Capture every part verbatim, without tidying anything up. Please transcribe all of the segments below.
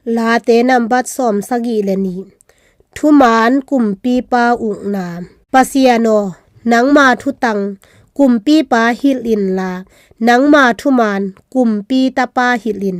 Late nambat sawmsagih le nih. Thuman kumpipa ukna. Pasian aw, nangma thutang kumpipa hilh inla, nangma thuman kumpi tapa hilh in.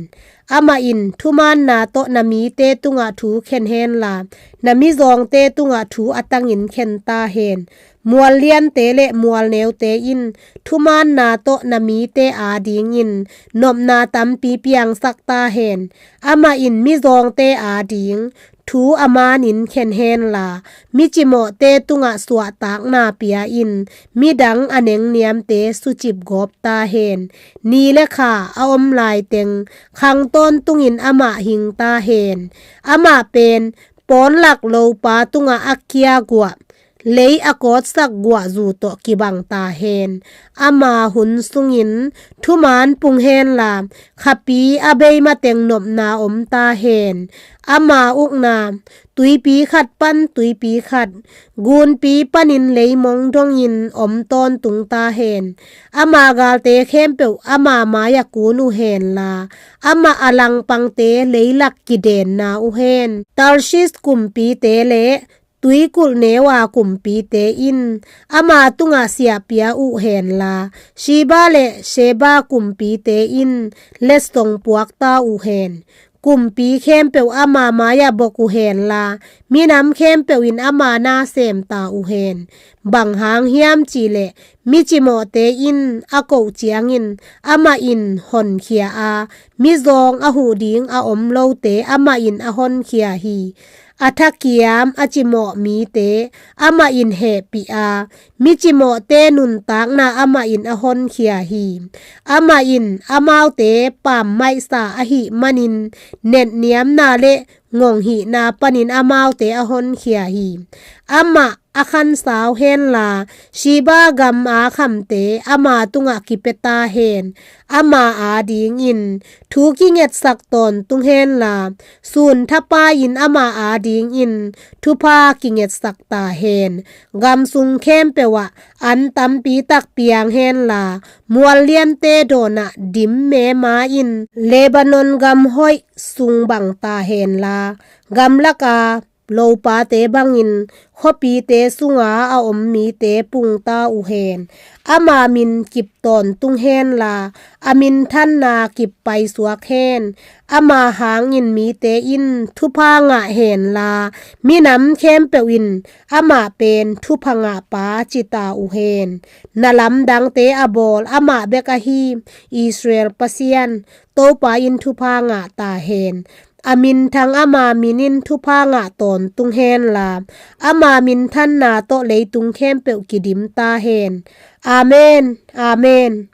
Amah in thumanna tawh na mite tungah thu khen henla, na mizawngte tungah thu a tangin khen ta hen. Mualliante le mualneute in thumanna tawh na mite adingin nopna tampi piangsak ta hen. Amah in mizawngte ading thu a manin khen henla, micimawhte tungah suahtakna pia in, midang a nengniamte sucip gawp ta hen. Ni le kha a om laiteng khang tawntungin amah hing ta hen. Amah pen pawnlak lopa tungah a kia guah, lei a kawtsak guahzu tawh kibang ta hen. Ama hun sungin thuman pung henla, khapi a bei mateng nopna om ta hen. Ama ukna, tuipi khat pan tuipi khat, gunpi panin leimong dongin om tawntung ta hen. Ama galte khempeuh ama mai-ah kun uh henla, amah a langpangte leilak kidenna uh hen. Tarshish kumpite le tuikulh neu-a kumpite in ama tungah siah pia uh henla, Sheba le Sheba kumpite in letsong puak ta uh hen. Kumpi khempeuh ama mai-ah bok uh henla, minam khempeuh in ama na sem ta uh hen. Bang hang hiam cihleh, micimawhte in a koh ciangin amah in honkhia a, mizawng a huh ding a om lote amah in a honkhia hi. A thakiam a cimawh mite amah in hehpih a, micimawhte nuntakna amah in a honkhia hi. Amah in amaute pammaihsa ahih manin netniamna le ngonghihna panin amaute a honkhia hi. Amah a khansau henla, Sheba gam a khamte ama tungah kipia ta hen. Ama adingin thu kingetsak tawntung henla, sun thapai-in ama adingin thupha kingetsak ta hen. Gam sung khempeuh ah an tampi tak piang henla, mualliante dawnah dim mema in Lebanon gam hoih sung bang ta henla, gamlaka lopate bangin khuapite sunga a om mite pung ta uh hen. Ama min kip tawntung henla, a minthanna kip paisuak hen. Ama hangin mite in thupha ngah henla, minam khempeuh in amah pen thupha ngahpa ci ta uh hen. Na lamdangte a bawl amah bek ahi Israel Pasian, Topa in thupha ngah ta hen. A minthang ama minin thupha ngah tawntung henla, ama minthanna tawh leitung khempeuh kidim ta hen. Amen, amen.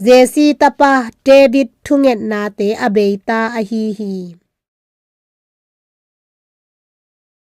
Jesse tapa David thungetnate a beita ahi hi.